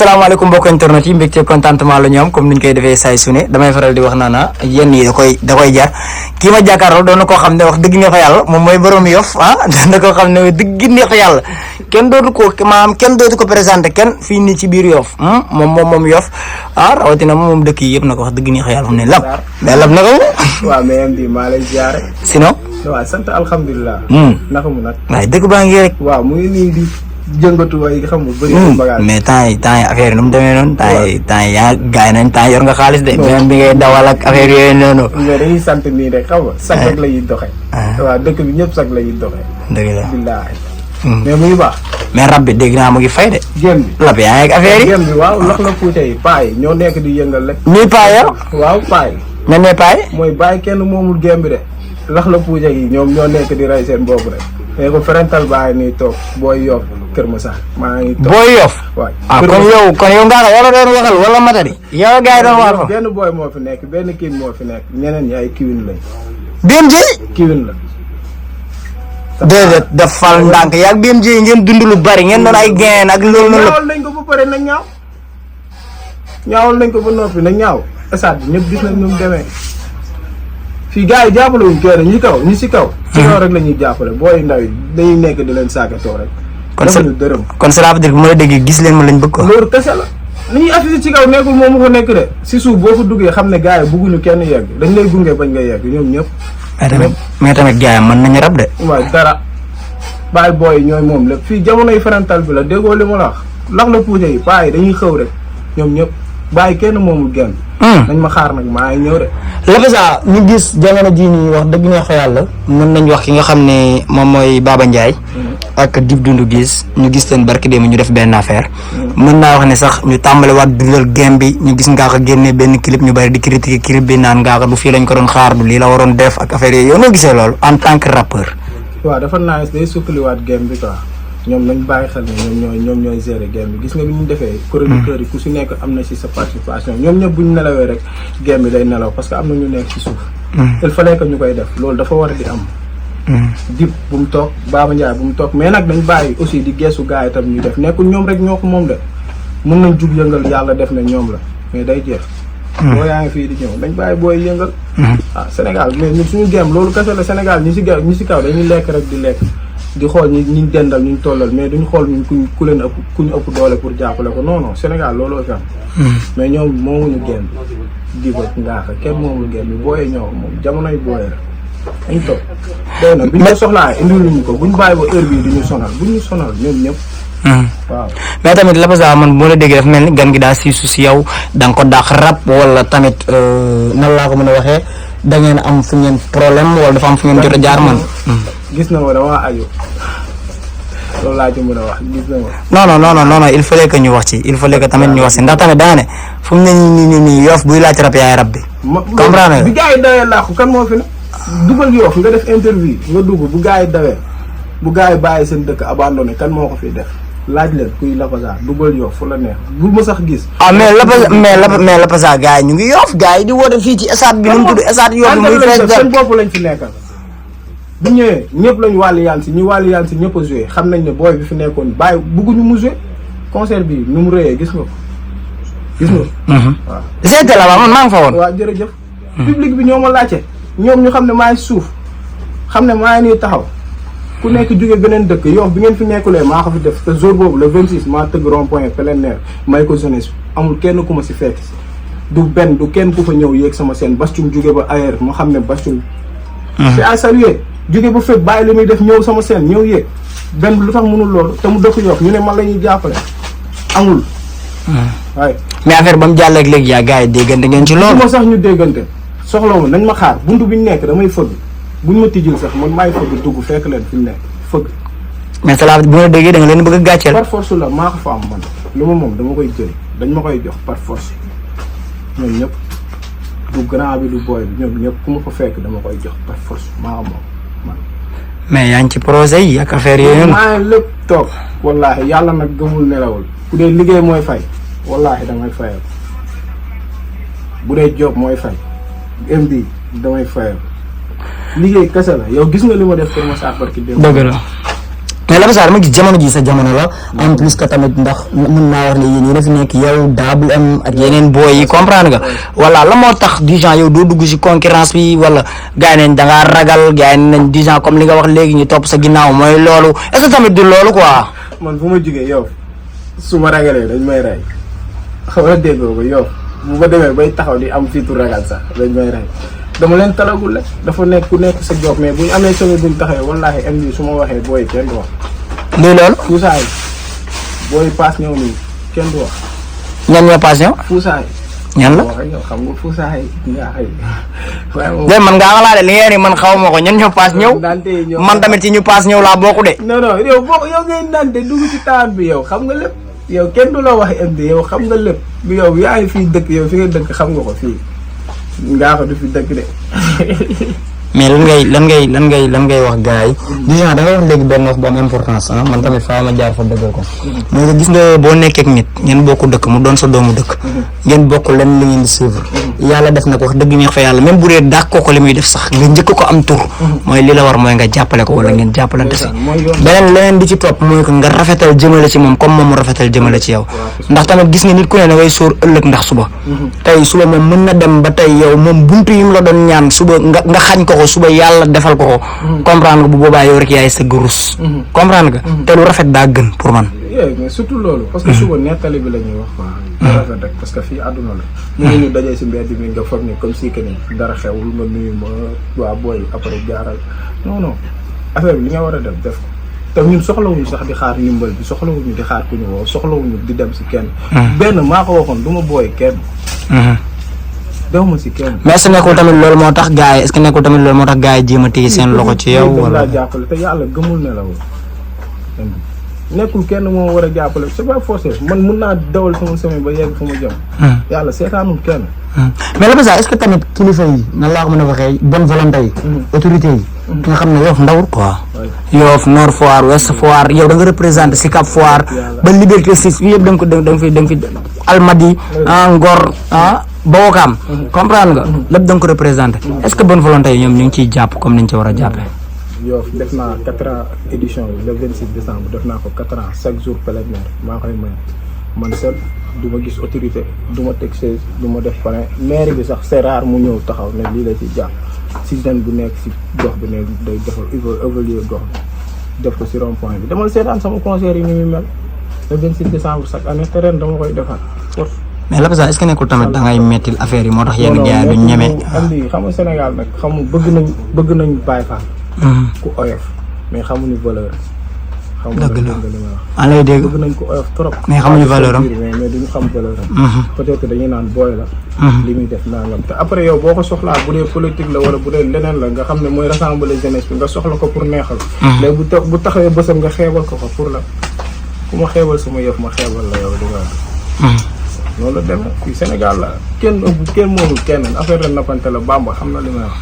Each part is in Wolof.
salaamaaleykum mbokk internet yi mbégte contentement la ñoom comme niñ koy defee saay su ne damay faral di wax naana yéen yi da koy jar kii ma jàkkaarloo doon na koo xam ne wax dëgg neex fa yàlla moom mooy borom Yoff doon na koo xam ne dëgg neex fa yàlla kenn dootu ko présenté kenn fii nii ci biir Yoff moom Yoff rawatina moom dëkk yi yëpp na ko wax dëgg neex fa yàlla fu mu ne lab mais lab na ko waaw mais am di maa lay ziare. sinon waaw sant alhamdulilah. naka mu nag. waaye dëkk baa ngi rek. waaw mu ngi nii di jëngatu waaye xam nga bëri na bagage. mais temps yi affaire yi nu mu demee noonu. temps yi yaa gaay nañ temps yor nga xaalis de. même bi ngay dawal ak affaire yooyu noonu. mais dañuy sant nii rek xam nga. sag rek la ñuy doxee. waaw dëkk bi ñëpp sag la ñuy doxee. dëgg la billaahi. mais muy baax. mais rab bi dégg naa mu ngi fay de. gém bi lab yaa ngi ak affaire yi. gém bi waaw lox la fuute yi paa yi ñoo nekk di yëngal rek. nii paa ya. waaw paa yi. nan ne paa yi. mooy bàyyi kenn moomul gém bi de. lax la puuja yi ñoom ñoo nekk di rey seen boobu rek. mais ko ferental bàyyi nii toog booy Yoff Kër Masar maa ngi toog booy Yoff. waaw kon yow ngaa la wala doon waxal wala matari. yow gars yi doon waxal fa. benn booy moo fi nekk benn kii moo fi nekk ñeneen ñi ay kiwin lañ. BMJ. kiwin la. déedéet dafal ndànk yaa BMJ ngeen dund lu bari ngeen doon ay gain ak loolu noonu la. ñaawal nañ ko ba pare na ñaaw. ñaawal nañ ko ba noppi na ñaaw. esaat bi ñëpp gis nañ nu mu demee. fii gars yi jàppale wuñ kenn ñi kaw ñi si kaw. ci kaw rek la ñuy jàppale booy ndaw yi dañuy nekk di leen saakatoo rek. kon cela veut dire que bu ma la déggee gis leen ma lañ bëgg ko. loolu kese la. li ñuy affiché ci kaw nekkul moom mu fa nekk de si suuf boo fa duggee xam ne gars yi bugguñu kenn yegg dañ lay gunge bañ nga yegg ñoom ñëpp. mais tamit gars yi mën nañu rab de. waaw dara bàyyi booy yi ñooy moom lépp fii jamonoy farantal bi la déggoo li ma la wax lax la puuje yi paa yi dañuy xëw rek ñoom ñëpp bàyyi kenn moomul genn. nañ ma xaar nag maa ngi ñëw de. Lapisa ñu gis jamono jii nii wax dëgg neex fa yàlla mën nañ wax ki nga xam ne moom mooy Baba Ndiaye ak Dip Doundou Guiss ñu gis leen barki démb ñu def benn affaire mën naa wax ne sax ñu tàmbale waat dundal game bi ñu gis Ngaaka génne benn clip ñu bari di critiquer clip bi naan Ngaaka du fii lañ ko doon xaar du lii la waroon def ak affaire yooyu yow noo gisee loolu en tant que rappeur. waaw dafa nice day sukkaliwaat game bi quoi ñoom nañ bàyyi xel ne ñoom ñooy gérer game bi gis nga bi ñu defee chroniqueur yi ku si nekk am na si sa participation ñoom ñëpp bu ñu nelawee rek game bi day nelaw parce que am na ñu nekk si suuf il fallait que ñu koy def loolu dafa war a di am Dip bu mu toog Baba Ndiaye bu mu toog mais nag dañ bàyyi aussi di geesu gars yi tam ñu def nekkul ñoom rek ñoo ko moom de mën nañ jug yëngal yàlla def ne ñoom la mais day jeex boo yaa ngi fii di ñëw dañ bàyyi booy yëngal Sénégal mais ñun suñu game loolu kese la Sénégal ñi si kaw dañuy lekk rek di lekk di xool ñi dendal ñu tollal mais duñ xool ñun ku leen ëpp ku ñu ëpp doole pour jàppale ko non non Sénégal looloo fi am mais ñoom moomuñu game Dip ak Ngaaka kenn moomul game bi booyee ñoo moom jamonoy booyee la dañ toog doy na biñ ko soxlaa indiluñu ko buñ bàyyi ba heure bii duñu sonal buñ ñu sonal ñoom ñëpp waaw mais tamit Lapisa man bu ma la déggee dafa mel ni gan gi daa siisu si yow da nga ko dàq rab wala tamit nan laa ko mën a waxee da ngeen am fu ngeen problème wala dafa am fu ngeen jot a jaar man. gis na ma dama aju loolu laa ci mën a wax gis na ma. non il fallait que ñu wax ci il fallait que tamit ñu wax ci ndax tamit daa ne fu mu ne nii Yoff buy laaj rab yaay rab bi. comprendre nga bi gars yi dawee làqu kan moo fi ne. dugal Yoff nga def interview nga dugg bu gars yi dawee bu gars yi bàyyi seen dëkk abandonné kan moo ko fiy def laaj leen kuy Lapisa dugal Yoff fu la neex bul ma sax gis. mais Lapisa gars yi ñu ngi Yoff gars yi di woote fii ci stade bi nu mu tudd stade Yoff muy fees seen bopp lañ fi nekkal. bu ñëwee ñëpp lañ wàllu yaan si ñu wàllu yaan si ñëpp a joué xam nañ ne booy bi fi nekkoon bàyyi bëgguñu mu joué concert bi nu mu rëyee gis nga ko gis nga ko. waaw c'était là man maa ngi fa woon. waaw jërëjëf. public bi ñoo ma laajte ñoom ñu xam ne maa ngi suuf xam ne maa ngi nii taxaw ku nekk jóge beneen dëkk Yoff bi ngeen fi nekkulee maa ko fi def te jour boobu le 26 maa tëgg rond point plein air may ko jeunesse amul kenn ku ma si fekk si du benn du kenn ku fa ñëw yéeg sama seen bastum jóge ba ailleurs moo xam ne bastum. c'est à saluer. jóge ba fekk bàyyi li muy def ñëw sama seen ñëw yéeg benn lu tax mënul loolu te mu dëkk Yoff ñu ne man la ñuy jàppale amul. waaye. mais affaire ba mu jàll ak léegi yaa gars yi déggante ngeen ci loolu. moo sax ñu déggante soxla ma nañ ma xaar buntu bi ñu nekk damay fëgg buñ ma tijjil sax man maay fëgg dugg fekk leen fi ñu nekk fëgg. mais cela bu ma déggee da nga leen bëgg a gàcceel. par force la maa ko fa am man lu ma moom dama koy jël dañ ma koy jox par force ñoom ñëpp du grand bi du boy bi ñoom ñëpp ku ma fa fekk dama koy jox par force maa ko moom. mais yaa ngi ci projet yi ak affaire yooyu. maa ngi lépp toog wallaahi yàlla nag gëmul nelawul bu dee liggéey mooy fay wallaahi damay fayal bu dee job mooy fay MD damay fayal liggéey kese la yow gis nga li ma def pour ma saafara ki dem. dëgg la mais Labassar dama gis jamono ji sa jamono la en plus que tamit ndax mën naa wax ne yéen yéen a fi nekk yow Double M ak yeneen booy yi comprendre nga voilà la moo tax du genre yow doo dugg si concurrence bi wala gars yi nañ da ngaa ragal gars yi nañ du genre comme li nga wax léegi ñu topp sa ginnaaw mooy loolu est-ce que tamit du loolu quoi. man fu ma jugee yow su ma ragalee dañ may rey xam nga déggoo ko yow bu ma demee bay taxaw di am fiitu ragal sax dañ may rey dama leen talagul rek dafa nekk ku nekk sa job mais bu ñu amee semaine buñ taxawee wallaahi am su ma waxee booy kenn du wax. luy loolu. fuusaay booy paas ñëw nii kenn du wax. ñan ñoo paas ñëw. fuusaay. ñan la xam nga fuusaay nga xëy. man ngaa xalaat li ngeen ni man xaw ma ko ñan ñoo paas ñëw. man tamit ci ñu paas ñëw laa bokku de. non non yow ngay naan de dugg ci taan bi yow xam nga lépp yow kenn du la wax MD yow xam nga lépp bi yow yaa ngi fii dëkk yow fi nga dëkk xam nga ko fii ngaa ko du fi dëkk de. mais lan ngay wax gars yi. disons da nga wax léegi benn wax bu am importance ah man tamit faa ma jaar fa dëggal ko. mooy que gis nga boo nekkee ak nit ngeen bokk dëkk mu doon sa doomu dëkk. ngeen bokk lenn li ngeen di suivre. yàlla def na ko wax dëgg neex fa yàlla même bu dee dàq ko li muy def sax nga njëkk ko am tur. mooy li la war mooy nga jàppale ko wala ngeen jàppalante si. beneen leneen di ci topp mooy que nga rafetal jëmale ci moom comme moom mu rafetal jëmale ci yow. ndax tamit gis nga nit ku ne da ngay sóor ëllëg ndax suba. tey suba moom mën na dem ba tey yow moom buntu yi mu la doon ñaan suba nga xañ ko suba yàlla defal ko comprendre nga bu boobaa yow rek yaay sëgg rus comprendre nga te lu rafet daa gën pour man mais surtout loolu parce que suba nettali bi la ñuy wax quoi lu rafet rek parce que fii àdduna la mu ngi ñu dajee si mbedd mi nga foog ne comme si que ni dara xewul nga nuyu ma waa booy après jaaral non affaire bi li nga war a def ko te ñun soxlawuñu sax di xaar ndimbal bi soxlawuñu di xaar ku ñu woo soxlawuñu di dem si kenn benn maa ko waxoon du ma booy kenn dew ma si kenn. mais est-ce que nekkul tamit loolu moo tax gars yi est-ce que nekkul tamit loolu moo tax gars yi jéem a téye seen loxo ci yow. wala jàppale te yàlla gëmul ne la woon. nekkul kenn moo war a jàppale c'est pas forcé man mun naa dawal sama semaine ba yegg fu ma jëm. yàlla seetaanul kenn. mais Labassar est-ce que tamit kilifa yi nan laa ko mën a waxee bonne volonté yi. autorité yi. nga xam ne Yoff ndawul quoi. Yoff Nord Foire Ouest Foire yow da nga représenté Sicap Foire ba Liberté 6 bi yëpp da nga fi Almadies Ngor ba Ouakam comprendre nga lépp da nga ko représenté est-ce que bonne volonté yi ñoom ñu ngi ciy jàpp comme ni ñu ci war a jàppee. Yoff def naa 4 ans édition yi le 26 décembre def naa ko 4 ans chaque jour plénière maa koy may man seul du ma gis autorité du ma teg chaise du ma def parrain maire bi sax c'est rare mu ñëw taxaw ne lii la ci jàpp si jeune bu nekk si gox bi ne day defal évoluer gox bi def ko si rond point bi demal seetaan sama concert yi ni muy mel le 26 décembre chaque année te ren dama koy defal force. mais Labassar est-ce que nekkul tamit da ngay mettil affaire yi moo tax yenn gars yi duñ ñeme. andi xam nga Sénégal nag bëgg nañ Baye Fall. ku oyof mais xamuñu valeur. dëgg la maa lay dégg bëgg nañ ko oyof trop. mais xamuñu valeur am mais duñu xam valeur am. peut-être dañuy naan booy la. li muy def nangam te après yow boo ko soxlaa bu dee politique la wala bu dee leneen la nga xam ne mooy rassembler jeunesse bi nga soxla ko pour neexal. léegi bu taxawee bësam nga xeebal ko pour la ku ma xeebal sama yëf ma xeebal la yow di nga. loolu la demee fii Sénégal la kenn moomul kenn affaire la nappante la Bamba xam na li may wax.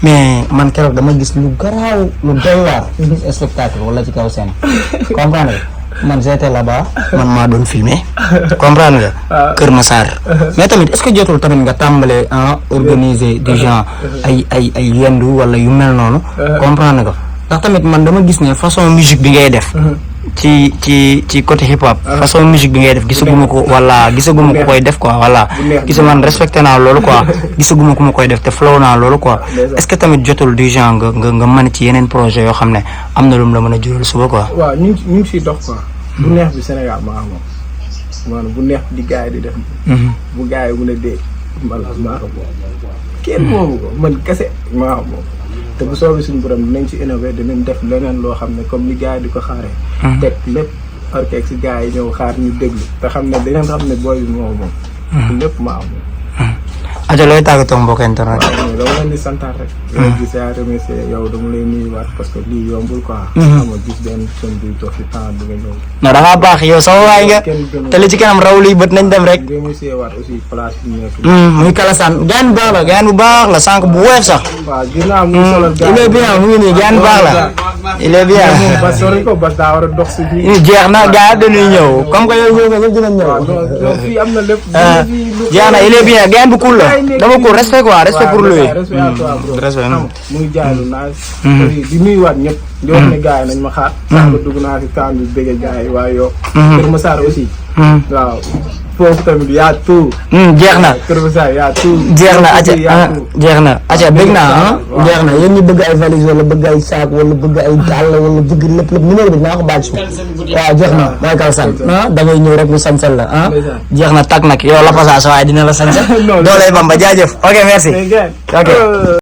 mais man keroog dama gis lu garaaw lu doy waar. spectacle wala ci kaw scène comprendre nga man j'étais là-bas man maa doon filmer comprendre nga. Kër Massar. mais tamit est-ce que jotul tamit nga tàmbalee organiser des gens ay yendu wala yu mel noonu. comprendre nga ndax tamit man dama gis ne façon musique bi ngay def. ci côté hip hop façon musique bi ngay def gisaguma ko koy def quoi voilà gisa man respecté naa loolu quoi gisaguma ko ma koy def te flow naa loolu quoi est-ce que tamit jotul du genre nga mën ci yeneen projet yoo xam ne am na lu mu la mën a jural suba quoi. waaw ñu ngi siy dox quoi. bu neex bi Sénégal maa moom maanaam bu neex di gars yi di def. bu gars yi mu ne dee man maa ko moom kenn moomu ko man kese maa ko moom. te bu soobee suñu borom dinañ ci innover dinañ def leneen loo xam ne comme ni gars yi di ko xaaree. teg lépp orchestre si gars yi ñëw xaar ñu déglu te xam ne dinañ xam ne booy bi moom moom. lépp maa moom. aja looy tàggatoo mbokk internet. waaw dama leen di santaat rek. yow gis yaa remercier yow dama lay nuyuwaat parce que lii yombul quoi. xam nga gis benn son buy toog si temps bi nga ñëw. non da ngaa baax yow sama waay nga te li ci kanam raw liy bët nañ dem rek. remercier waat aussi place bi ñu nekk. muy Kalasaan gaan bu baax la gaan bu baax la sànq bu woyof sax. waaw gis naa mu ngi solal il est bien mu ngi nii gaan bu baax la. il est bien. Bas sori ko Bas daa war a dox si fii. jeex na gars yi dañuy ñëw comme que yow ñëw nga ñëpp dinañ ñëw. non fii am na lépp. jeex na il est bien gars bu cool la dama ko respect quoi respect pour lui. respect à toi bro. respect mu ngi jaay lu nice. di nuyuwaat ñëpp. di wax ne gars yi nañ ma xaar. sànq dugg naa si kaan bi bëgg gars yi waa yoo. Kër Massar aussi. waaw foofu tamit yaa tout. jeex na Kër Massar yaa tout. jeex na acca jeex na acca bëgg naa jeex na yéen ñi bëgg ay valise wala bëgg ay saak wala bëgg ay dàll wala bëgg lépp numéro bi dinaa ko baal suuf waaw jeex na mooy Kalsane da ngay ñëw rek ñu sañsel la jeex na tak nag yow la passage waaye dina la sañsel doolay Bamba jaajëf ok merci ok